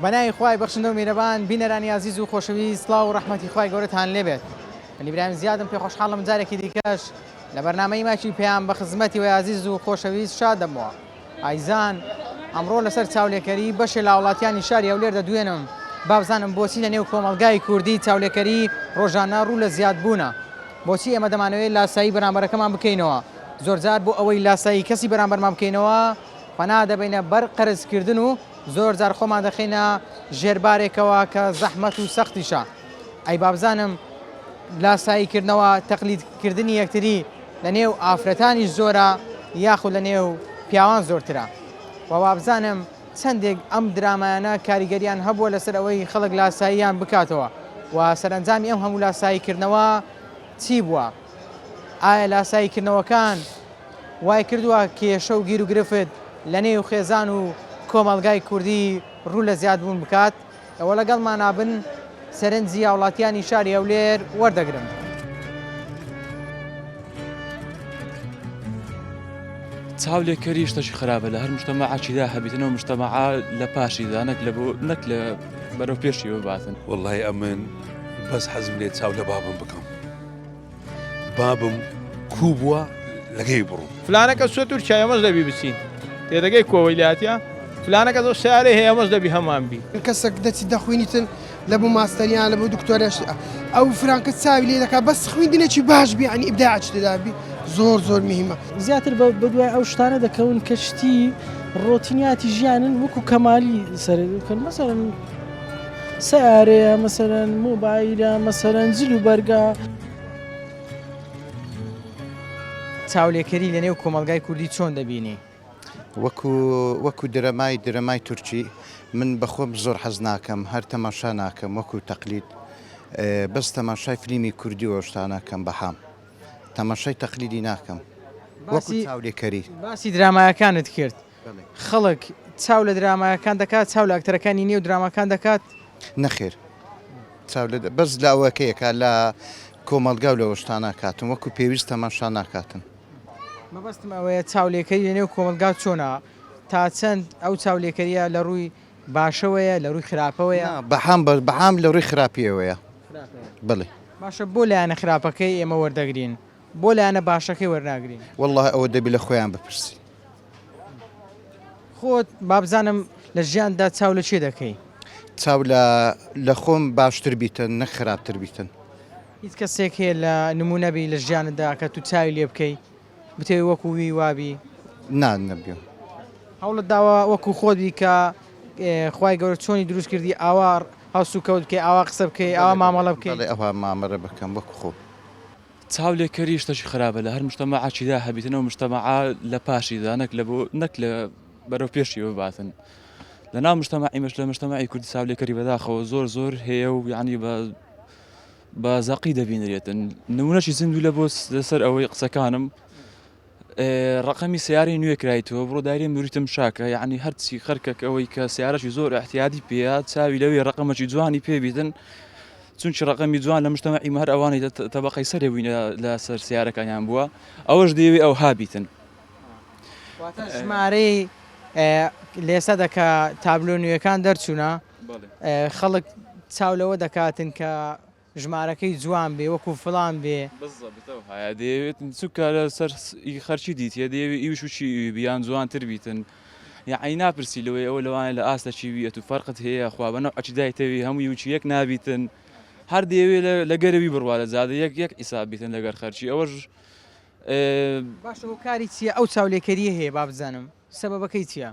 بەناوی خوای بەخشندە و میرەبان بینەرانی ئازیز و خۆشەویست سڵاو و ڕەحمەتی خوای گەورەتان لێبێت من ئیبراهیم زیادم پێ خۆشحاڵم جارێکی دیکەش لە بەرنامەی ماکی پەیام بە خزمەتی وی ئازیز و خۆشەویست شاد دەبمەوە ئایزان ئەمڕۆ لەسەر چاولێکەری بەشێ لە هاوڵاتیانی شاری هەولێر دەدوێنم بابزانم بۆچی لە نێو کۆمەڵگای کوردی چاولێکەری ڕۆژانە ڕوو لە زیادبوونە بۆچی ئێمە دەمانەوێت لاسایی بەرامبەرەکەمان بکەینەوە زۆرجار بۆ ئەوەی لاسایی کەسی بەرامبەرمان بکەینەوە پەنا دەبەینە بەر قەرزکردن و زۆر جار خۆمان دەخەینە ژێر بارێکەوە کە زەحمەت و سەختیشە. ئەی بابزانم لاسایی کردنەوە تەقلید کردنی یەکتری لە نێو ئافرەتانیش زۆرە یاخود لە نێو پیاوان زۆرترە؟ وە وابزانم چەندێک ئەم درامایانە کاریگەریان هەبووە لەسەر ئەوەی خەڵک لاساییان بکاتەوە و سەرەنجامی ئەم هەموو لاسایی کردنەوە چی بووە؟ ئایا لاسایی کردنەوەکان وای کردووە کێشە و گیروگرفت لە نێو خێزان و کۆمەڵگای کوردی ڕوو لە زیادبوون بکات؟ ئێوە لەگەڵمانا بن سەرنجی هاوڵاتیانی شاری هەولێر وەردەگرم. چاولێکەری شتەکی خراپە لە هەر مجتەمەعەکیدا هەبیتن و مجتەمەعە لە پاشیدا نەک لە بۆ نەک لە بەرەو پێشیەوە باتن. وەڵای ئەمن بەس حەزم لێ چاو لە بابم بکەم. بابم کوو بووە لەگەی بڕوم. فلانە کەس چوە تورکیا ئێمەش دەبی بچین تێدەگەی کۆوەی لاتیە فلانە کەس ئەو سەیارەی هەیە ئێمەش دەبی هەمان بی. کەسەک دەچی دەخوینیتن لە بۆ ماستەریان لە بۆ دکتۆرەش ئەو فرانکە چاوی لێ دەکات بەس خویندنێکی باش بی یعنی ئیبداعی تێدا بی زۆر زۆر مهمە. زیاتر بە دوای ئەو شتانە دەکەون کە شتی ڕۆتینیاتی ژیانن وەکو کەمالی سەر مەسەلەن سەیارەیە مەسەلەن مۆبایلە مەسەلەن جل و بەرگە. چاولێکەری لەنێو کۆمەڵگای کوردی چۆن دەبینی؟ وەکو وەکو درەمای درەمای تورکی من بەخۆم زۆر حەز ناکەم هەر تەماشا ناکەم وەکو تەقلید بەس تەماشای فلیمی کوردی و شتانەکەم بەحام تەماشای تەقلیدی ناکەم وەکو چاولێکەری. باسی درامایەکانت کرد خەڵک چاو لە درامایەکان دەکات چاو لە ئەکتەرەکانی نێو دراماکان دەکات؟ نەخێر چاو لە بەس لە ئەوەکەیەکە لە کۆمەڵگا و لەوە شتانە کاتن وەکو پێویست تەماشا ناکاتن. مەبەستم ئەوەیە چاولێکەری لە نێو کۆمەڵگا چۆنە تا چەند ئەو چاولێکەریە لە ڕووی باشەوەیە لە ڕووی خراپەوەیە؟ نا بەعام بەعام لە ڕووی خراپیەوەیە بەڵێ. باشە بۆ لایەنە خراپەکەی ئێمە وەردەگرین بۆ لایەنە باشەکەی وەرناگرین؟ وەڵڵا ئەوە دەبی لە خۆیان بپرسی. خۆت بابزانم لە ژیاندا چاو لە کێ دەکەی؟ چاو لە لە خۆم باشتر بیتن نەک خراپتر بیتن. هیچ کەسێک هەیە لە نموونە بی لە ژیانتدا کە تو چاوی لێ بکەی بتەوێ وەکو وی وابی؟ نا نەبیوم. هەوڵت داوە وەکو خۆت بی کە خوای گەورە چۆنی دروست کردی ئاوا هەڵسوکەوت بکەی ئاوا قسە بکەی ئاوا مامەڵە بکەی؟ بەڵێ ئەوها مامەرە بکەم وەکو خۆم. چاولێکەری شتەکی خراپە لە هەر مجتەمەعەکیدا هەبیتن ئەو مجتەمەعە لە پاشیدا نەک لە بۆ نەک لە بەرەو پێشیەوە باتن لە ناو مجتەمەعی مەش لە مجتەمەعی کوردی چاولێکەری بەداخەوە زۆر زۆر هەیە و یعنی بە بە زەقی دەبینرێتن نمونەشی زیندوو لە بۆ لەسەر ئەوەی قسەکانم ڕەقەمی سیارەی نوێ کرایتەوە بڕۆ دایرەی مریتم شاکە یعنی هەرچی خەرکەک ئەوەی کە سیارەی زۆر احتیادی پێە چاوی لەوێ ڕقەمەکی جوانی پێبیتن چونکی ڕقەمی جوان لە مشتەمەعی هەر ئەوانەی تەبقەی سەرێ بووینە لە سەر سیارەکانیان بووە ئەوەش دەیەوێ ئەو هابیتن ژمارەی لێستا دەکە تابلۆ نوێەکان دەرچوونە خەڵک چاو لەوە دەکاتن کە ژمارەکەی جوان بێ وەکو فلان بێ. بزەبت ئەو هایە دەیەوێت چونکە لەسەر ئی خەرکی دیتیە دەیەوێ ئیوش و چی ئیوی بی یان جوانتر بیتن یەعنی ناپرسی لەوەی ئەوە لەوانەیە لە ئاستە چی بی ئەتوو فەرقت هەیە خوا بە نەوعەکی دایتەوی هەمووی وچی یەک نابیتن هەر دەیەوێ لە گەرەوی بڕوا لە جادە یەک یەک حیساب بیتن لەگەر خەرکی ئەوەش باشە هۆکاری چیە ئەو چاولێکەریە هەیە با بزانم سەبەبەکەی چیە؟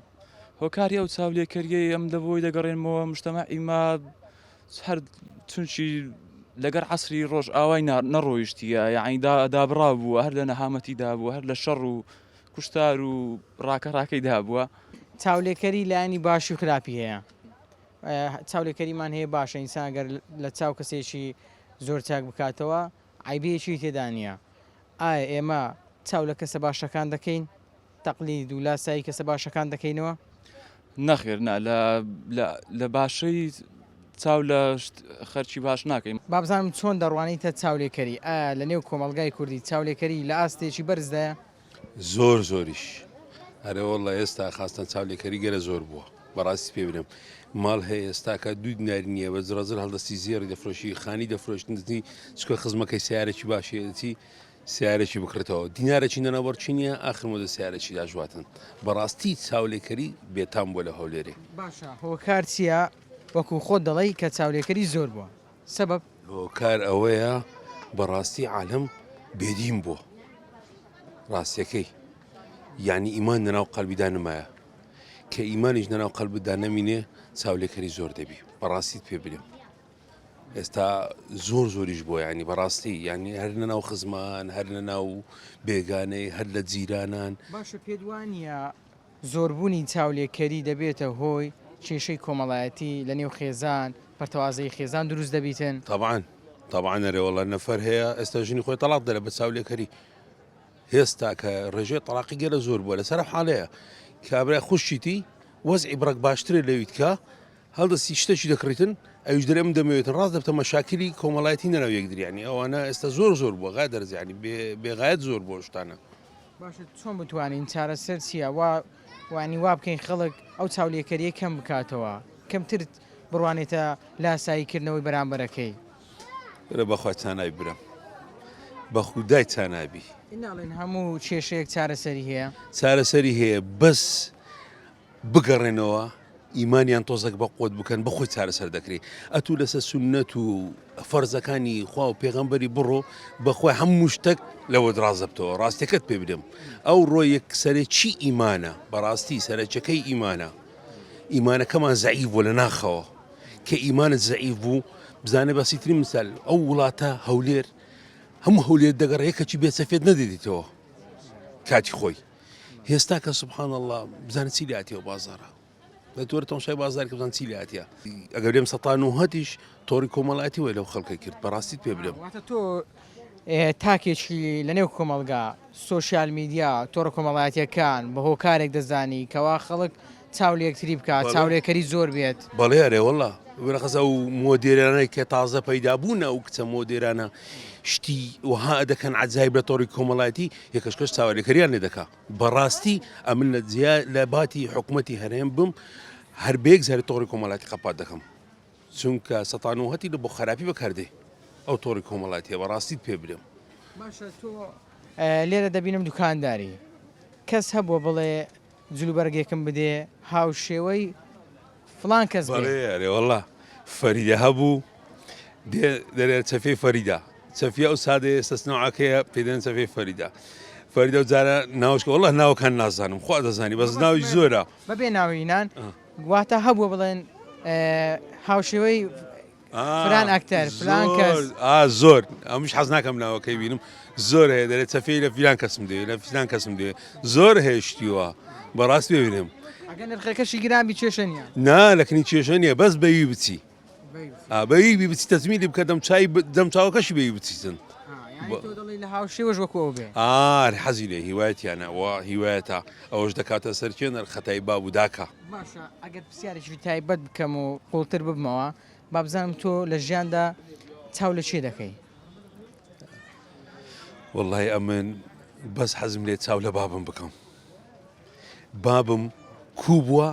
هۆکاری ئەو چاولێکەریەی ئەم دەبۆی دەگەڕێنمەوە مجتەمەعی ما هەر چونکی لەگەر عەسری ڕۆژئاوای نەڕۆیشتیە یەعنی دابڕا بووە هەر لە نەهامەتی دابووە هەر لە شەڕ و کوشتار و ڕاکە ڕاکەی دابووە. چاولێکەری لایەنی باشی و خراپی هەیە چاولێکەریمان هەیە باشە ئینسان گەر لە چاو کەسێکی زۆر چاک بکاتەوە عەیبەیەکی تێدا نییە ئایا ئێمە چاو لە کەسە باشەکان دەکەین؟ تەقلید و لاسایی کەسە باشەکان دەکەینەوە؟ نەخێر نا لە لە لە باشەی چاو لە خەرکی باش ناکەین. با بزانم چۆن دەڕوانیتە چاولێکەری؟ ئایا لە نێو کۆمەڵگای کوردی چاولێکەری لە ئاستێکی بەرزدایە؟ زۆر زۆریش. ئەرێ وەڵڵا ئێستا خاستەن چاولێکەری گەلە زۆر بووە. بەڕاستی پێ برێم ماڵ هەیە ئێستاکە دوو دیناری نییە بە زڕەزر هەڵدەستی زێڕی دەفرۆشی خانی دەفرۆشتنی چکە خزمەکەی سیارێکی باشێتی سیارێکی بکڕێتەوە دینارێکی نەناوبەرچی نییە ئاخر مۆدە سیارێکی داژواتن بەڕاستی چاولێکەری بێتام بۆ لە هەولێرێ. باشە هۆکار چیە وەکو خۆت دەڵێی کە چاولێکەری زۆر بووە سەبەب؟ هۆکار ئەوەیە بەڕاستی عالەم بێدین بووە ڕاستیەکەی یعنی ئیمان لەناو قەلبیدا نمایە کە ئیمانیش لەناو قەلبدا نەمینێ چاولێکەری زۆر دەبی بەڕاستیت پێ برێم ئێستا زۆر زۆریش بۆ ینی بەڕاستی ینی هەر لە ناو خزمان هەر لە ناو بێگانەی هەر لە جیرانان. باشە پێت وانیە زۆربوونی چاولێکەری دەبێتە هۆی کێشەی کۆمەڵایەتی لە نێو خێزان، پەرتەوازەیی خێزان دروست دەبیتن؟ تەبعەن تەبعەن ئەرێ وەڵا نەفەر هەیە ئێستا ژنی خۆی تەڵاق دەرە بە چاولێکەری هێستا کە ڕێژەی تەڵاقی گەلە زۆر بووە لەسەر ئەم حاڵەیە کابرای خوشکیتی وەزعی بڕەک باشترە لەویت کە هەڵدەستی شتەکی دەکڕیتن ئەویش دەرێ من دەمەوێتن ڕاست دەبتە مەشاکلی کۆمەڵایەتی نەناو یەکدری یانی ئەوانە ئێستا زۆر زۆر بووە غا دەرز یانی بێغایەت زۆر بۆ شتانە. باشە چۆن بتوانین چارەسەر چییە وا وانی وا بکەین خەڵک ئەو چاولێکەریە کەم بکاتەوە کەمتر بڕوانێتە لاسایی کردنەوەی بەرامبەرەکەی. برا بەخوا چانابی برام بەخودای چانابی. ناڵێن هەموو کێشەیەک چارەسەری هەیە؟ چارەسەری هەیە بەس بگەڕێنەوە ئیمانیان تۆزەک بە قوت بکەن بەخۆی چارەسەر دەکرێ ئەتوو لەسەر سوننەت و فەرزەکانی خوا و پێغەمبەری بڕۆ بەخۆی هەموو شتەک لەوە ڕازەبتەوە ڕاستەکەت پێ بدەم ئەو ڕۆ یەک سەرەکی ئیمانە بەڕاستی سەرەکەکەی ئیمانە ئیمانەکەمان زەعیف بوو لە ناخەوە کە ئیمانت زەعیف بوو بزانێ بەسیترین مثال ئەو وڵاتە هەولێر هەموو هەولێر دەگەڕێ کەچی بێسەفێت نەدەدیتەوە کاتی خۆی هێستا کە سبحان اللە بزانە چی لاتیەوە بازارە لە تۆرە تەماشای بازار کە بزان چی لاتیە ئەگەر لێم سەتان و هەتیش تۆڕی کۆمەڵایەتی وای لەو خەڵکە کرد بەڕاستیت پێ بلێم واتە تۆ تاکێکی لەنێو کۆمەڵگا سۆشیال میدیا تۆڕە کۆمەڵایەتیەکان بە هۆکارێک دەزانی کەوا خەڵک چاو لە یەکتری بکات چاولێکەری زۆر بێت. بەڵێ ئەرێ وەڵا بەرەخەس ئەو مۆدێرانەی کە تازە پەیدا بوون ئەو کچە مۆدێرانە شتی وەها دەکەن عەجایب لە تۆڕی کۆمەڵایەتی یەکەش کەش چاوەلێکەریان لێ دەکا بەڕاستی ئەمن لە جیا لە باتی حکوومەتی هەرێم بم هەر بێک زاری تۆڕی کۆمەڵاتی قەپات دەکەم چونکە سەتانوهەتی لە بۆ خراپی بەکاردێ ئەو تۆڕی کۆمەڵاتیە بەڕاستیت پێ برێم. باشە تۆ لێرە دەبینم دوکانداری کەس هەبووە بڵێ جلوبەرگێکم بدێ هاوشێوەی فڵان کەس بێ. بەڵێ ئەرێ وەڵا فەریدە هەبوو دێ دەرێ چەفیەی فەریدە چەفیە ئەو سادەیە ئێستا نەوعەکەیە پێی دەڵێن چەفیەی فەریدە فەریدە و جارە ناوشکە وەڵا ناوەکان نازانم خوا دەزانی بەس ناوی زۆرە بەبێ ناوی نان واتە هەبووە بڵێن هاوشێوەی فلان ئەکتەر فلان کەس ئا زۆر ئەمش حەز ناکەم ناوەکەی بینم زۆر هەیە دەرێ چەفی لە فیلان کەسم دەوێ لە فیلان کەسم دەوێ زۆر هەیە شتیوە بەڕاست ببینم ئەگەر نرخەکەشی گران بی کێشە نییە نا لەکنی کێشە نییە بەس بەوی بچی بەوی بی بچی تەزمیلی بکە دەم چای دەم چاوەکەشی بەوی بچیتن لە هاوشێوەش وەکو ئەو بێ ئار حەزی لێ هیوایەتیانە و هیوایەتە ئەوەش دەکاتە سەر کێنەر خەتای باب و داکە باشە ئەگەر پرسیارێکی تایبەت بکەم و قوڵتر ببمەوە با بزانم تۆ لە ژیاندا چاو لە کێ دەکەی؟ وەڵی ئەمن بەس حەزم لێ چاو لە بابم بکەم بابم کوو بووە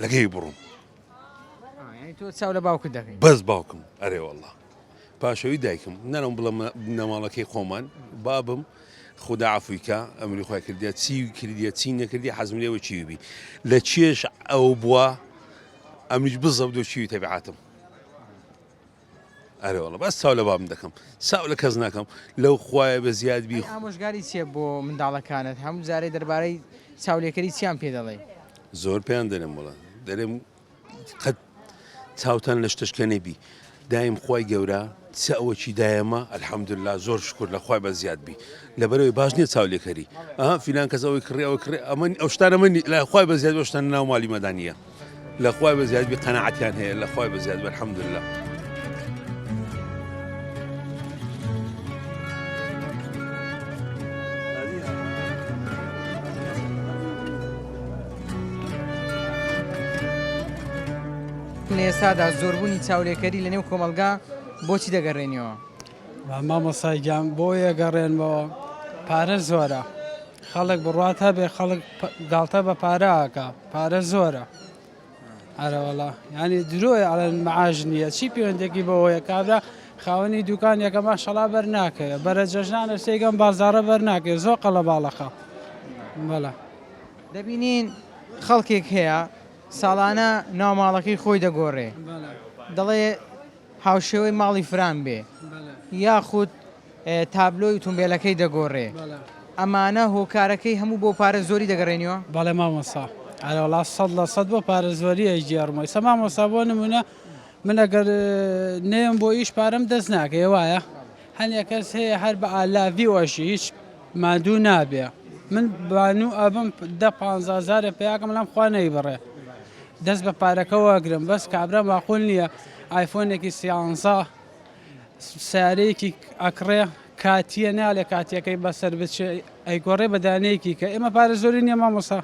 لەگەی بڕۆم تۆ چاو لە باوکت دەکەی بەس باوکم ئەرێ والله پاشەوی دایکم نەرم بڵێم بنەماڵەکەی خۆمان بابم خودا عەفوی کا ئەمری خۆی کردیە چی کردیە چی نەکردی حەزم لێوە چی بی لە چێش ئەو بووە ئەمریش بزەب دۆ چیوی تەبعاتم ئەرێ وەڵا بەس چاو لە بابم دەکەم چاو لە کەس ناکەم لەو خوایە بە زیاد بی ئامۆژگاری چیە بۆ منداڵەکانت هەموو جارێ دەربارەی چاولێکەری چیان پێ دەڵێی؟ زۆر پێیان دەرێم وەڵا دەرێم قەت چاوتان لە شتەشکە نەبی دایم خوای گەورە چ ئەوەکی دایەمە الحمدلله زۆر شکر لە خوای بە زیاد بی لەبەرەوەی باش نییە چاو لێکەری ئەها فیلان کەس ئەوەی کڕی ئەوە کڕی ئەمە ئەو شتانە من لە خوای بە زیاد شتان ناو مالی مەدانیە لە خوای بە زیاد بی قەناعەتیان هەیە لە خوای بە زیاد بی الحمدلله. لە ئێستادا زۆربوونی چاولێکەری لە نێو کۆمەڵگا بۆچی دەگەڕێنیەوە؟ مامۆستای گیان بۆ یەگەڕێنمەوە پارە زۆرە خەڵک بڕوات هەبێ خەڵک گاڵتە بە پارە ئاکا پارە زۆرە. ئەرەوەڵا یانی درۆیە ئەڵێن معاش نییە چی پەیوەندێکی بەوەیە کابرا خاوەنی دوکانێکە ماشەڵا بەر ناکەوێ بەرە جەژنانە سێگەم بازاڕە بەر ناکەوێ زۆر قەڵەباڵەخە بەڵێ. دەبینین خەڵکێک هەیە ساڵانە ناوماڵەکەی خۆی دەگۆڕێ دەڵێ هاوشێوەی ماڵی فران بێ یاخود تابلۆی ئوتومبێلەکەی دەگۆڕێ ئەمانە هۆکارەکەی هەموو بۆ پارە زۆری دەگەڕێنیوە؟ بەڵێ مامۆستا ئەرەوەڵا 100% بۆ پارە زۆری ئەیگێڕمەوە ئیستا مامۆستا بۆ نمونە من ئەگەر نەیەم بۆ ئیش پارەم دەست ناکەوێ وایە هەنێ کەس هەیە هەر بە ئالاڤی ئەژی هیچ ماندوو نابێ من بانوو ئەبم دە پانزە هەزارێ پیاکەم لەم خوا نەیبڕێ دەست بە پارەکەوە ئەگرم بەس کابرا ماقول نییە ئایفۆنێکی سیانزە سیارەیەکی ئەکڕێ کاتیە نالێ کاتیەکەی بەسەر بچێ ئەیگۆڕێ بە دانەیەکی کە ئێمە پارە زۆری نییە مامۆسا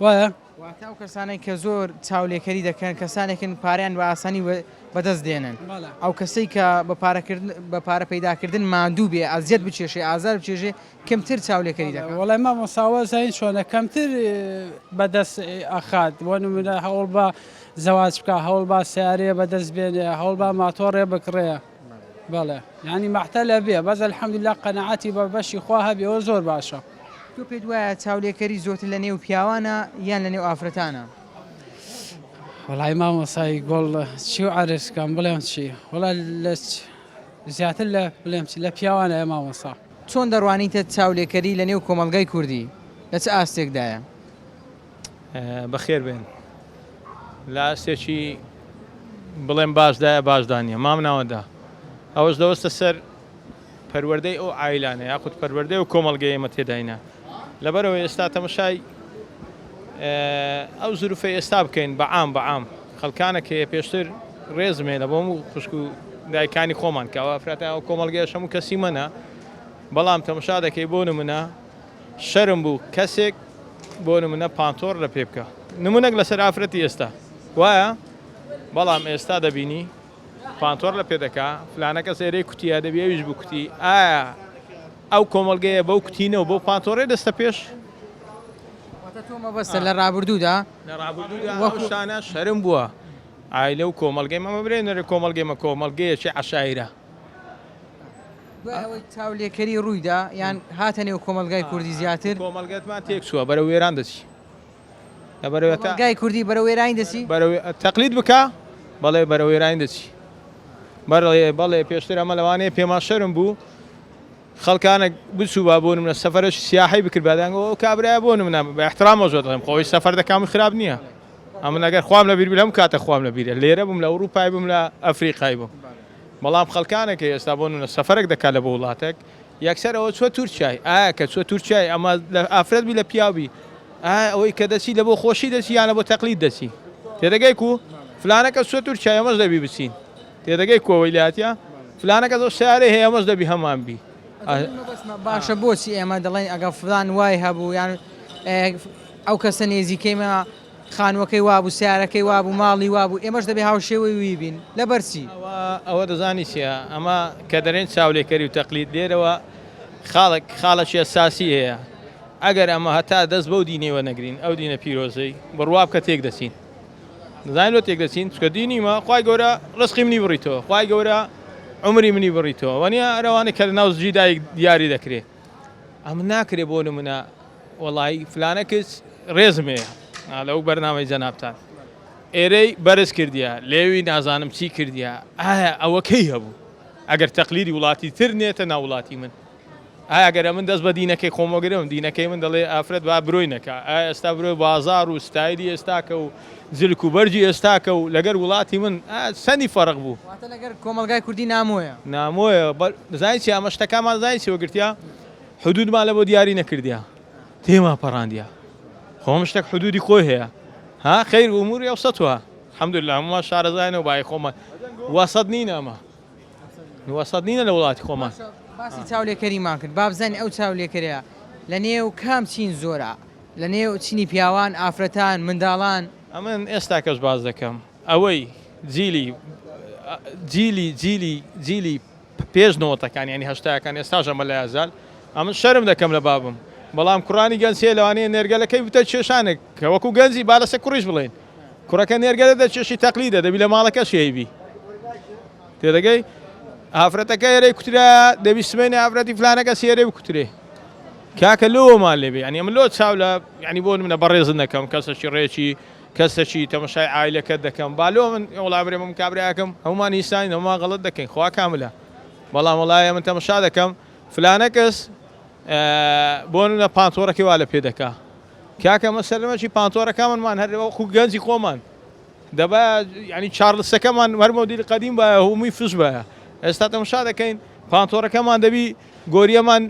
وایە واتە ئەو کەسانەی کە زۆر چاولێکەری دەکەن کەسانێکن پارەیان بە ئاسانی بەدەست دێنن ئەو کەسەی کە بە پارەکردن بە پارە پەیداکردن ماندوو بێ ئەزیەت بچێشێ ئازار بچێژێ کەمتر چاولێکەری دەکات. وەڵای مامۆستا وازانین چۆنە کەمتر بەدەست ئەخات بۆ نمونە هەوڵ بە زەواج بکە هەوڵ با سیارەیە بەدەست بێنێ هەوڵ با ماتۆڕێ بکڕێ بەڵێ یانی مەحتەلە بێ بەس الحمدللە قەناعەتی بە بەشی خوا هەبێ ئەوە زۆر باشە. تۆ پێت وایە چاولێکەری زۆرتر لە نێو پیاوانە یان لە نێو ئافرەتانە؟ وەڵای مامۆستای گوڵ چی و عەرز کەم بڵێم چی وەڵا لە زیاتر لە بڵێم چی لە پیاوانە مامۆستا. چۆن دەڕوانیتە چاولێکەری لە نێو کۆمەڵگای کوردی لە چ ئاستێکدایە؟ بەخێر بێن. لە ئاستێکی بڵێم باشدایە باشدا نییە مام ناوەندا ئەوەش دەوەستە سەر پەروەردەی ئەو عایلانە یاخود پەروەردەی ئەو کۆمەڵگەی ئێمە تێداینە لەبەرەوە ئێستا تەمەشای ئەو زروفەی ئێستا بکەین بە عام بە عام خەڵکانە کە پێشتر ڕێزم هەیە لە بۆم و خوشک و دایکانی خۆمان کە ئەو ئافرەتە ئەو کۆمەڵگەیەش هەموو کەسی مەنە بەڵام تەمەشا دەکەی بۆ نمونە شەرم بوو کەسێک بۆ نمونە پانتۆر لە پێ بکە نمونەک لەسەر ئافرەتی ئێستا وایە بەڵام ئێستا دەبینی پانتۆر لە پێ دەکا فلانە کەس ئێرەی کوتیە دەبی ئەویش بکوتی ئایا ئەو کۆمەڵگەیە بەو کوتینە و بەو پانتۆرەی دەستە پێش؟ واتە تۆ مەبەستە لە ڕابردوودا لە ڕابردوودا ئەو شتانە شەرم بووە عایلە و کۆمەڵگەی مە مەبرێ نەرێ کۆمەڵگەی مە کۆمەڵگەیەکی عەشایرە. دوای ئەوەی چاولێکەری ڕوویدا یان هاتە نێو کۆمەڵگای کوردی زیاتر کۆمەڵگەتمان تێک چووە بەرەو وێران دەچی. لەبەرەوە تا کۆمەڵگای کوردی بەرەو وێرانی دەچی؟ بەرەو تەقلید بکە بەڵێ بەرەو وێرانی دەچی. بەڵێ بەڵێ پێشتر ئەمە لەوانەیە پێمان شەرم بوو خەڵکانە بچووبا بۆ نمونە سەفەرەش سیاحی بکردبا دەیانگۆ ئەو کابرایە بۆ نمونە بە احترامەوە زۆر دەڵێم خۆی سەفەر دەکام خراپ نییە ئەمن ئەگەر خوام لە بیر لەم کاتە خوام لە بیرە لێرە بووم لە ئەوروپای بووم لە ئەفریقای بووم بەڵام خەڵکانێک ئێستا بۆ نمونە سەفەرێک دەکات لە بۆ وڵاتێک یەکسەر ئەوە چوە تورکیای ئایا کە چوە تورکیای ئەمە لە ئافرەت بی لە پیاو بی ئایا ئەوەی کە دەچی لە بۆ خۆشی دەچی یان لە بۆ تەقلید دەچی تێدەگەی کو فلانە کەس چوە تورکیای ئەمەش دەبی بچین تێدەگەی کو ئەوەی لاتیە فلانە کەس ئەو سەیارەی هەیە ئەمەش دەبی هەمان بی باشە بۆچی ئێمە دەڵێن ئەگەر فلان وای هەبوو یان ئەو کەسە نێزیکەیمە خانووەکەی وابوو، سەیارەکەی وابوو، ماڵی وابوو، ئێمەش دەبێ هاوشێوەی وی بین، لەبەر چی؟ ئەوە ئەوە دەزانی چیە ئەمە کە دەرێن چاولێکەری و تەقلید لێرەوە خاڵک خاڵەکی ئەساسی هەیە ئەگەر ئەمە هەتا دەست بەو دینەوە نەگرین ئەو دینە پیرۆزەی بڕوا بکە تێک دەچین دەزانین لۆ تێک دەچین چونکە دینی مە خوای گەورە ڕزقی منی بڕیتەوە خوای گەورە عومری منی بڕیتەوە وەنیە ئەرەوانەی کە لەناو زگی دایک دیاری دەکرێ ئەمە ناکرێ بۆ نمونە وەڵایی فلانە کچ ڕێزم هەیە لەو بەرنامەی جەنابتان ئێرەی بەرز کردیە لێوی نازانم چی کردیە ئایا ئەوە کەی هەبوو ئەگەر تەقلیدی وڵاتی تر نێتە ناو وڵاتی من ئایا گەر من دەست بە دینەکەی خۆمەگرم دینەکەی من دەڵێ ئافرەت با برۆی نەکا ئایا ئێستا برۆی بازار و ستایلی ئێستاکە و جلک و بەرگی ئێستاکە و لەگەر وڵاتی من چەندی فەرق بوو واتە لەگەر کۆمەڵگای کوردی نامۆیە نامۆیە زانی چی ئەمە شتەکانمان زانی چی وەگرتیا حدودمان لە بۆ دیاری نەکردیا تێمان پەڕاندیا خۆم شتێک حدودی خۆی هەیە ها خیر ئوموری ئەوسەتوە الحمدلله هەموومان شارەزاین و بای خۆمان وەسەت نین ئەمە وەسەت نینە لە وڵاتی خۆمان. باسی چاولێکەریمان کرد با بزانین ئەو چاولێکەرەیە لە نێو کام چین زۆرە لە نێو چینی پیاوان ئافرەتان منداڵان؟ ئەمن ئێستاکەش باس دەکەم ئەوەی جیلی جیلی جیلی جیلی پێش نەوەتەکان یانی هەشتاکان ئێستاش ئەمە لە یازال ئەمن شەرم دەکەم لە بابم بەڵام کوڕانی گەنج هەیە لەوانەیە نێرگەلەکەی بتە کێشانێک کە وەکو گەنجی با لەسەر کوڕیش بڵێین. کوڕەکە نێرگەلە دەچێشی تەقلیدە دەبی لە ماڵەکەشی هەیبی تێدەگەی ئافرەتەکە ئێرەی کوترا دەبی سمێنی ئافرەتی فلانەکە سێرەی بکوترێ کاکە لۆمان لێبێ ینی من لۆ چاو لە ینی بۆ منە بەڕێز نەکەم کەسەکی ڕێکی کەسەکی تەمەشای عایلەکەت دەکەم با لۆ من وڵا برێ من کابراکەم هەمومان ئینسانین هەمومان غەڵەت دەکەین خوا کاملە بەڵام وڵایە من تەمەشا دەکەم فلانە کەس بۆ منە پانتۆڕەکەی وا لە پێ دەکا کاکە مە سەرمەکی پانتۆرەکەمانمان هەر وەکو گەنجی خۆمان دەبا ینی چارلسەکەمان هەر مۆدیلی قەدیم باە هەمووی فش باە ئێستا تەمەشا دەکەین پانتۆرەکەمان دەبی گۆریەمان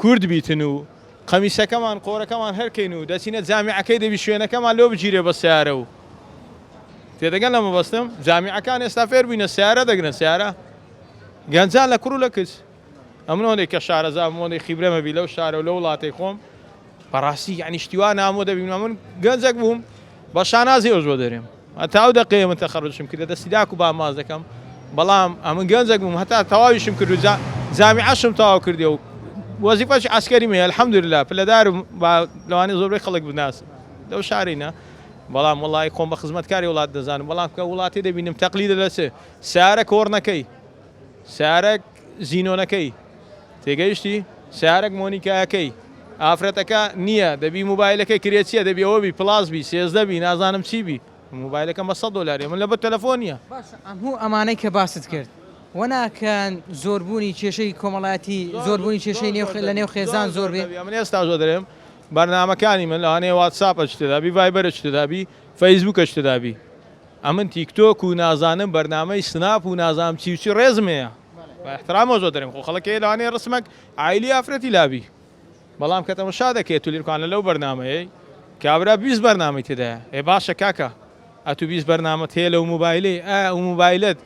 کورد بیتن و قەمیسەکەمان قۆرەکەمان هەرکەین و دەچینە جامیعەکەی دەبی شوێنەکەمان لۆ بگیرێ بە سیارە و تێدەگەن لە مەبەستم جامیعەکان ئێستا فێر بووینە سیارە دەگرن سیارە گەنجان لە کوڕ و لە کچ ئەمن ئەوەندەی کە شارەزام ئەوەندەی خیبرەمە بی لەو شارە و لەو وڵاتەی خۆم بەڕاستی یعنی شتی وا نامۆ دەبینم من گەنجێک بووم بە شانازی ئەوش بۆ دەرێم هەتا ئەو دەقەیە من تەخەڕوجم کرد لە دەستی داک و بام ماز دەکەم بەڵام ئەمن گەنجێک بووم هەتا تەواویشم کرد و جامیعەشم تەواو کردی و وەزیفەش عەسکەریم هەیە الحمدلله پلەدارم با لەوانەیە زۆربەی خەڵک بناسن لەو شارینە بەڵام وەڵی خۆم بە خزمەتکاری وڵات دەزانم بەڵام کە وڵاتی دەبینم تەقلیدە لە چ سیارە کۆڕنەکەی سیارەک زینۆنەکەی تێگەیشتی سیارەک مۆنیکایەکەی ئافرەتەکە نییە دەبی موبایلەکەی کرێچیە دەبی ئەوە بی پڵاس بی 13 بی نازانم چی بی موبایلەکەم بە 100 دۆلاریە من لەبەر تەلەفۆن نییە. باشە ئەمهوو ئەمانەی کە باست کرد وەناکەن زۆربوونی کێشەی کۆمەڵایەتی زۆربوونی کێشەی نێو لە نێو خێزان زۆر بێ؟ من ئێستا زۆر دەرێم بەرنامەکانی من لەوانەیە واتساپ ئەچ تێدا بی ڤایبەر ئەچ تێدا بی فەیسبوک ئەچ تێدا بی ئەمن تیک تۆک و نازانم بەرنامەی سناپ و نازانم چی و چی ڕێزم هەیە بە احترامەوە زۆر دەرێم خۆ خەڵک هەیە لەوانەیە ڕسمەک عایلی ئافرەتی لابی بەڵام کە تەمەشا دەکەیت تو لیرکانە لەو بەرنامەیەی کابرا 20 بەرنامەی تێدایە ئێ باشە کاکە ئەتو 20 بەرنامەت هەیە لەو مۆبایلەی ئایا ئەو مۆبایلت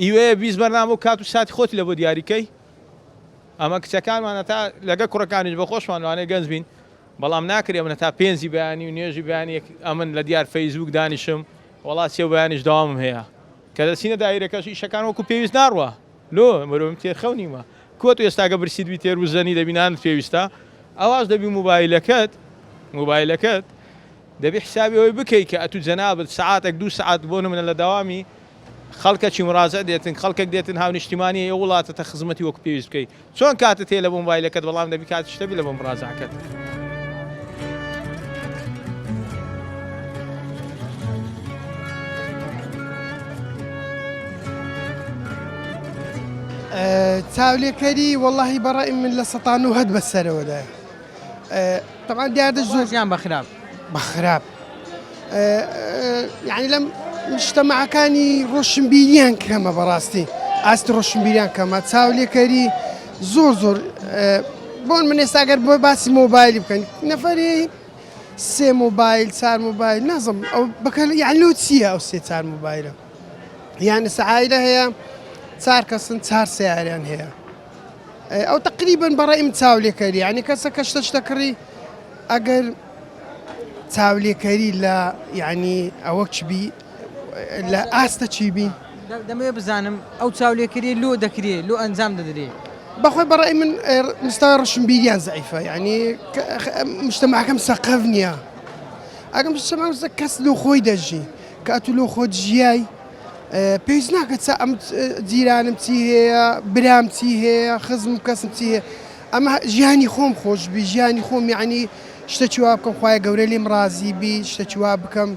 ئیوەیە 20 بەرنامە و کات و ساتی خۆتی لە بۆ دیاریکەی ئەمە کچەکانمان هەتا لەگە کوڕەکانیش بە خۆشمان لەوانەیە گەنج بین بەڵام ناکرێ من هەتا پێنجی بەیانی و نوێژی بەیانی ئەمن لە دیار فەیسبوک دانیشم وەڵا سێ بەیانیش دەوامم هەیە کە دەچینە دایرەکەش ئیشەکان وەکو پێویست ناڕوا لۆ مرۆڤم تێر خەو نیمە کووە تو ئێستاکە برسیت بی تێر وزەنی دەبی نانت پێویستە ئەواش دەبی موبایلەکەت موبایلەکەت دەبی حسابی ئەوەی بکەی کە ئەتو جەنابت سەعاتێک دوو سەعات بۆ نمونە لە دەوامی خەڵکەکی مراجع دێتن خەڵکێک دێتن هاونیشتیمانی ئەو وڵاتە تە خزمەتی وەکو پێویست بکەی چۆن کاتت هەیە لە بۆ مۆبایلەکەت بەڵام دەبی کاتیشت هەبی لە بۆ مراجعەکەت. چاولێکەری وەڵاهی بەڕای من لە سەتا نۆهەد بەسەرەوەدایە تەبعەن دیاردە زۆر یان بە خراپ بە خراپ یعنی لەم مجتەمەعەکانی ڕۆشنبیریان کەمە بەڕاستی ئاستی ڕۆشنبیریان کەمە چاولێکەری زۆر زۆر بۆن من ئێستا گەر بۆ باسی مۆبایلی بکەن نەفەری سێ مۆبایل چار مۆبایل نازم ئەو بەکە یان لۆ چییە ئەو سێ چار مۆبایلە یان سعایلە هەیە چار کەسن چار سیاریان هەیە ئەو تقریبن بەڕای من چاولێکەری یعنی کەسە کە شتە شتە کڕی ئەگەر چاولێکەری لە یعنی ئەوە چ بی لە ئاستە چی بی دەمەوێت بزانم ئەو چاولێکەری لۆ دەکرێ لۆ ئەنجام دەدرێ بەخۆی بەڕای من مستەوای ڕشنبیریان زعیفە یعنی مجتەمعەکەم سەقەف نییە ئەگەم مجتەمع کەس لۆ خۆی دەژی کە ئەتو لۆ خۆت ژیای پێویست ناکە چا ئەم جیرانم چی هەیە برام چی هەیە خزم کەسم چی هەیە ئەمە ژیانی خۆم خۆش بی ژیانی خۆم یعنی شتێکی وا بکەم خوایە گەورە لێم ڕازی بی شتێکی وا بکەم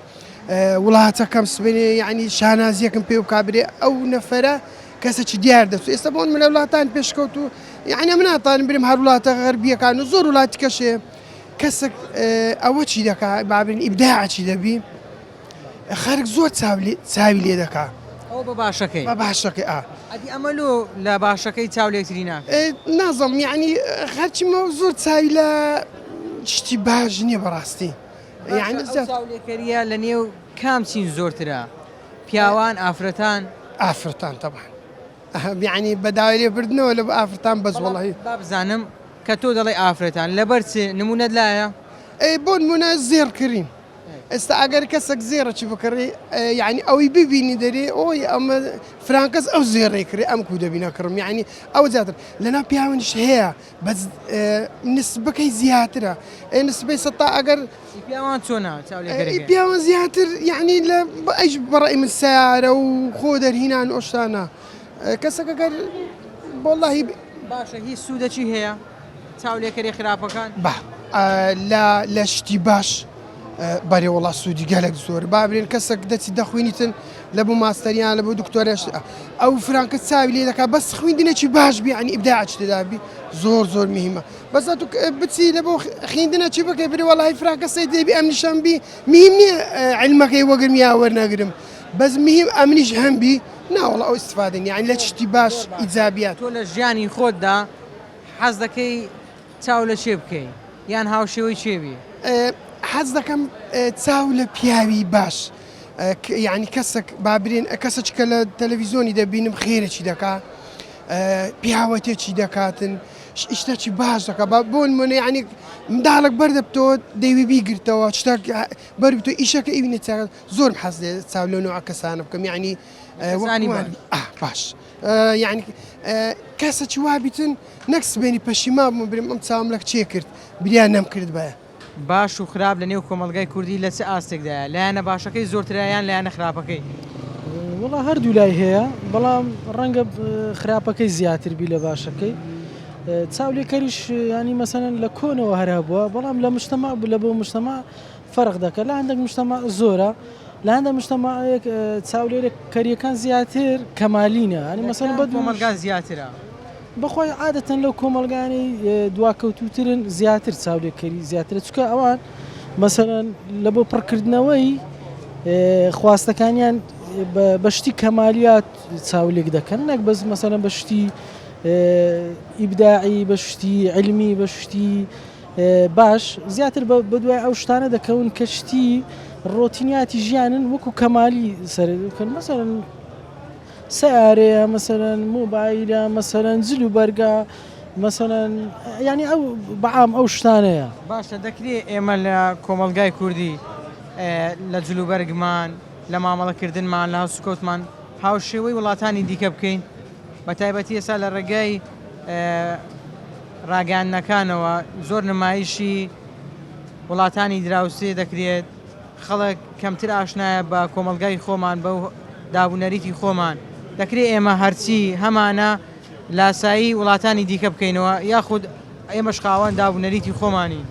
وڵاتەکەم سبێنێ یعنی شانازیەکم پێ بکا برێ ئەو نەفەرە کەسێکی دیار دەچوو ئێستا بۆن من لە وڵاتان پێشکەوت و یعنی من ناتوانم برم هەر وڵاتە غەربیەکان و زۆر وڵاتی کەشێ کەسێک ئەوە چی دەکا بابرین ئیبداعی دەبی خەرک زۆر چاوی لێ دەکا. ئەوە بە باشەکەی. بە باشەکەی ئا. ئەدی ئەمە لۆ لە باشەکەی چاو لێکتری ناکەن؟ نازم یەعنی خەرکی مە زۆر چاوی لە شتی باش نییە بەڕاستی. یەعنی ئەو چاولێکەرییە لە نێو کام چین زۆرترە؟ پیاوان، ئافرەتان؟ ئافرەتان تەبعەن. یەعنی بە داوای لێبردنەوە لە ئافرەتان بەس وەڵی. با بزانم کە تۆ دەڵێی ئافرەتان لەبەر چ؟ نموونەت لایە؟ ئەی بۆ نموونە زێڕ کڕین. ئێستا ئەگەر کەسێک زێڕێکی بکڕی یعنی ئەوی ببینی دەرێ ئۆی ئەمە فرانکەس ئەو زێڕێ کڕی ئەم کو دەبی نەکڕم یعنی ئەو زیاتر لەناو پیاوانیش هەیە بەس نسبەکەی زیاترە ئێ نسبەی سەتا ئەگەر پیاوان چۆنە چاولێکەرەکەی؟ پیاوان زیاتر یعنی لە ئەیش بەڕای من سیارە و خۆ دەرهینان ئۆشتانە کەسەکە گەر وەڵاهی باشە هیچ سوودەکی هەیە چاولێکەری خراپەکان؟ با لە لە شتی باش بەرێ وڵا سوودی گەلک زۆر بابرێن کەسێک دەچی دەخوێنیتن لە بۆ ماستەریان لە بۆ دکتۆرەش ئەو فرانکە چاوی لێ دەکات بەس خوێندنێکی باش بی ینی ئیبداعش تێدابی زۆر زۆر مهمە بەس تو بچی لە بۆ خوێندنە چی بکەی بری وەڵی فرانکە سەی دێبی ئەم نیشان بی مهم نییە علمەکەی وەگرم یا وەرنەگرم بەس مهم ئەمنیش هەم بی ناوەڵا ئەو استفادە نیە یانی لە شتی باش ئیجابیات. تۆ لە ژیانی خۆتدا حەز دەکەی چاو لە کێ بکەی یان هاوشێوەی کێ بی؟ حەز دەکەم چاو لە پیاوی باش یانی کەسێک با برێن کەسێک کە لە تەلەڤیزیۆنی دەبینم خێرێکی دەکا پیاوەتێکی دەکاتن شتێکی باش دەکا با بۆ نمونە یانی منداڵێک بەردەبتەوە دەیوی بیگرتەوە شتێک بەربتەوە ئیشەکە ئیوینە زۆرم حەز لێ چاو لەو نوعە کەسانە بکەم یعنی کەسانی باش. باش یعنی کەسەکی وابیتن نەک سبێنی پەشیما بووم برم ئەم چاوم لە کچێ کرد بریا نەم کرد بە باش و خراپ لە نێو کۆمەڵگای کوردی لە چ ئاستێکدایە؟ لایەنە باشەکەی زۆرترە یان لایەنە خراپەکەی؟ وەڵا هەردوو لای هەیە بەڵام ڕەنگە خراپەکەی زیاتر بی لە باشەکەی چاولێکەریش ینی مەسەلەن لە کۆنەوە هەر هەبووە بەڵام لە مشتەما لە بۆ مشتەما فەرق دەکات لە هەندێک مجتەمەع زۆرە لە هەندێک مجتەمەعێک چاولێرە کەریەکان زیاتر کەمالینە ینی مەسەلەن بە کۆمەڵگا زیاترە بەخۆی عادەتەن لەو کۆمەڵگانەی دواکەوتوترن زیاتر چاولێکەری زیاترە چکە ئەوان مەسەلەن لە بۆ پڕکردنەوەی خواستەکانیان بە شتی کەمالیات چاولێک دەکەن نەک بەس مەسەلەن بە شتی ئیبداعی بە شتی علمی بە شتی باش زیاتر بەدوای ئەو شتانە دەکەون کە شتی ڕۆتینیاتی ژیانن وەکو کەمالی سەر بکەن مەسەلەن سیارەیە مەسەلەن مۆبایلە مەسەلەن جل و بەرگە مەسەلەن ینی ئەو بەعام ئەو شتانەیە. باشە دەکرێ ئێمە لە کۆمەڵگای کوردی لە جلوبەرگمان لە مامەڵەکردنمان لە هەڵسوکەوتمان هاوشێوەی وڵاتانی دیکە بکەین بە تایبەتی ئێستا لە ڕێگای ڕاگەیاندنەکانەوە زۆر نمایشی وڵاتانی دراوسێ دەکرێت، خەڵک کەمتر ئاشنایە بە کۆمەڵگای خۆمان بەو دابونەریتی خۆمان، دەکرێت ئێمە هەرچی هەمانە لاسایی وڵاتانی دیکە بکەینەوە یاخود ئێمەش خاوەن دابونەریتی خۆمانین؟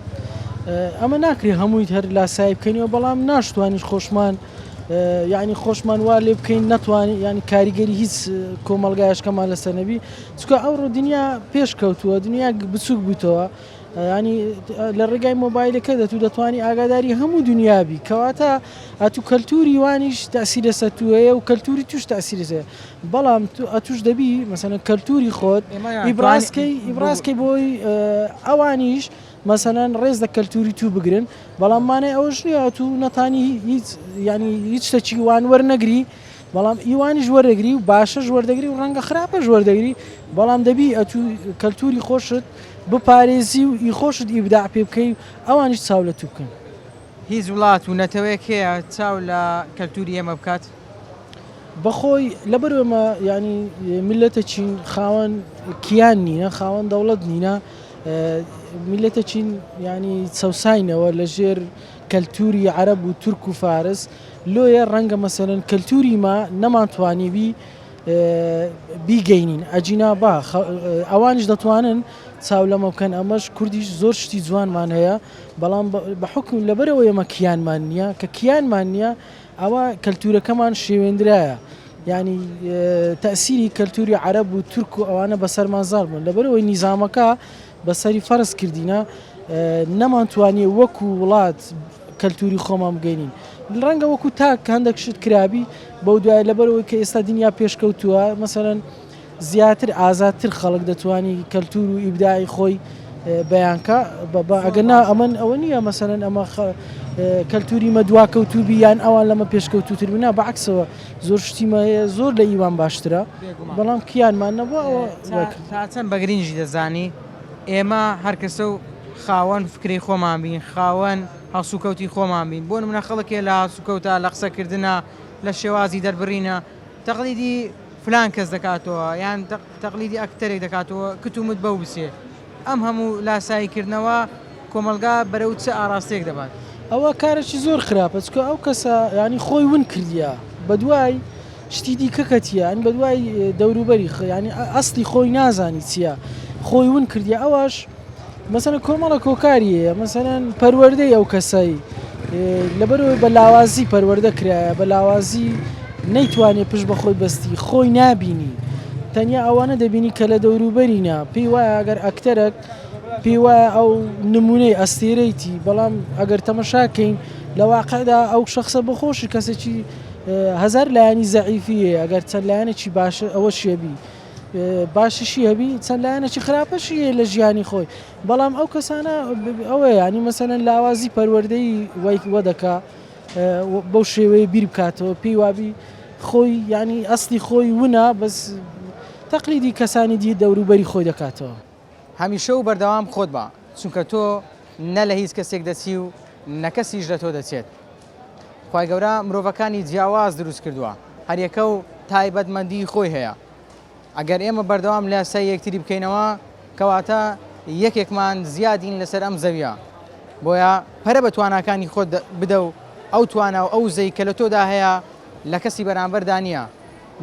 ئەمە ناکرێت هەمووی هەر لاسایی بکەینەوە، بەڵام ناشتوانین خۆشمان یعنی خۆشمان وا لێ بکەین نەتوانین یعنی کاریگەری هیچ کۆمەڵگایشکەمان لەسەر نەبی چونکە ئەوڕۆ دنیا پێش کەوتووە دنیا بچوک بوویتەوە ینی لە ڕێگای مۆبایلەکە دەتو دەتوانی ئاگاداری هەموو دنیابی کەواتە ئەتو کەلتوری وانیش تاسی لەسەر تو هەیە و کەلتوری توش تاسی لەسەر بەڵام تو ئەتوش دەبی مەسەنە کەلتوری خۆت ئیبراسکەی ئیبراسکەی بۆی ئەوانیش مەسەلەن ڕێز لە کەلتوری تو بگرن بەڵام مانای ئەوەش نییە ئەتو نەتانی هیچ ینی هیچ شتێکی وان وەرنەگری بەڵام ئیوانیش وەرەگری و باشەش وەردەگری و ڕەنگە خراپەش وەردەگری بەڵام دەبی ئەتو کەلتوری خۆشت بپارێزی و ئی خۆشت ئیبداع پێ بکەی و ئەوانیش چاو لە تو بکەن. هیچ وڵات و نەتەوەیەک هەیە چاو لە کەلتوری ئێمە بکات؟ بەخۆی لەبەر ئێمە یانی میللەتەکین خاوەن کیان نینە خاوەن دەوڵەت نینە میللەتەکین یانی چەوساینەوە لە ژێر کەلتوری عەرەب و تورک و فارس لۆیە ڕەنگە مەسەلەن کەلتوری ما نەمانتوانیبی بیگەینین ئەجینا با ئەوانیش دەتوانن چاو لەمە بکەن ئەمەش کوردیش زۆر شتی جوانمان هەیە بەڵام بە حکم لەبەرەوە ئێمە کیانمان نییە کە کیانمان نییە ئەوە کەلتورەکەمان شێوێندرایە یعنی تەسیری کەلتوری عەرەب و تورک و ئەوانە بەسەرمان زاڵ بوون لەبەرەوەی نیزامەکە بەسەری فەرز کردینە نەمانتوانیە وەکو وڵات کەلتوری خۆمان بگەینین ڕەنگە وەکو تاک هەندێک شت کرابی بەو دوای لەبەرەوەی کە ئێستا دنیا پێشکەوتووە مەسەلەن زیاتر ئازادتر خەڵک دەتوانی کەلتور و ئیبداعی خۆی بەیانکە ئەگەر نا ئەمن ئەوە نییە مەسەلەن ئەمە کەلتوری مە دواکەوتوبی یان ئەوان لەمە پێشکەوتوتر بنا بەعکسەوە زۆر شتیمە هەیە زۆر لە ئیوان باشترە بەڵام کیانمان نەبووە ئەوە تا چەند بە گرنگی دەزانی ئێمە هەر کەسە و خاوەن فکرەی خۆمان بین خاوەن. هەڵسوکەوتی خۆمان بین بۆ نمونە خەڵکێ لە هەڵسوکەوتا لە قسەکردنا لە شێوازی دەربڕینە تەقلیدی فلان کەس دەکاتەوە یان تەقلیدی ئەکتەرێک دەکاتەوە کت و مت بەو بچێ ئەم هەموو لاسایی کردنەوە کۆمەڵگا بەرەو چ ئاڕاستەیەک دەبات؟ ئەوە کارێکی زۆر خراپە چونکە ئەو کەسە یانی خۆی ون کردیە بەدوای شتی دیکە کەتیە یانی بەدوای دەوروبەری یانی ئەسلی خۆی نازانی چییە خۆی ون کردیە ئەوەش مەسەلەن کۆمەڵێک هۆکاری هەیە مەسەلەن پەروەردەی ئەو کەسەی لەبەرەوەی بە لاوازی پەروەردە کرایە بە لاوازی نەیتوانێت پشت بە خۆی بەستی خۆی نابینی تەنیا ئەوانە دەبینی کە لە دەوروبەرینە پێی وایە ئەگەر ئەکتەرەک پێی وایە ئەو نمونەی ئەستێرەیتی بەڵام ئەگەر تەمەشاکەین لە واقعدا ئەو شخصە بەخۆشی کەسێکی هەزار لایەنی زەعیفی هەیە ئەگەر چەند لایەنێکی باش ئەوە شێبی باشیشی هەبی چەند لایەنێکی خراپەشی هەیە لە ژیانی خۆی بەڵام ئەو کەسانە ئەوەیە ینی مەسەلەن لاوازی پەروەردەی وای وە دەکا بەو شێوەیە بیر بکاتەوە پێی وابی خۆی ینی ئەسلی خۆی ونە بەس تەقلیدی کەسانی دی دەوروبەری خۆی دەکاتەوە. هەمیشە و بەردەوام خۆت بە، چونکە تۆ نە لە هیچ کەسێک دەچی و نە کەسیش لە تۆ دەچێت. خوای گەورە مرۆڤەکانی جیاواز دروست کردووە، هەریەکە و تایبەتمەندی خۆی هەیە. ئەگەر ئێمە بەردەوام لاسایی یەکتری بکەینەوە، کەواتە یەکێکمان زیادین لەسەر ئەم زەویە. بۆیە پەرە بە تواناکانی خۆت بدە و ئەو توانا و ئەو وزەی کە لە تۆدا هەیە لە کەسی بەرامبەردا نییە.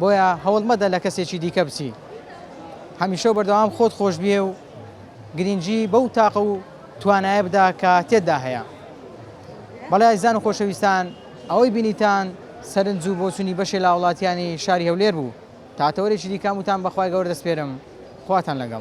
بۆیە هەوڵ مەدە لە کەسێکی دیکە بچی. هەمیشە و بەردەوام خۆت خۆشبوێ و گرنگی بەو تاقە و توانایە بدە کە تێتدا هەیە. بەڵێ ئازیزان و خۆشەویستان ئەوەی بینیتان سەرنج و بۆچونی بەشێ لە هاوڵاتیانی شاری هەولێر بوو. تا تەوەرێکی دیکە هەمووتان بەخوای گەورە دەسپێرم. خواتان لەگەڵ.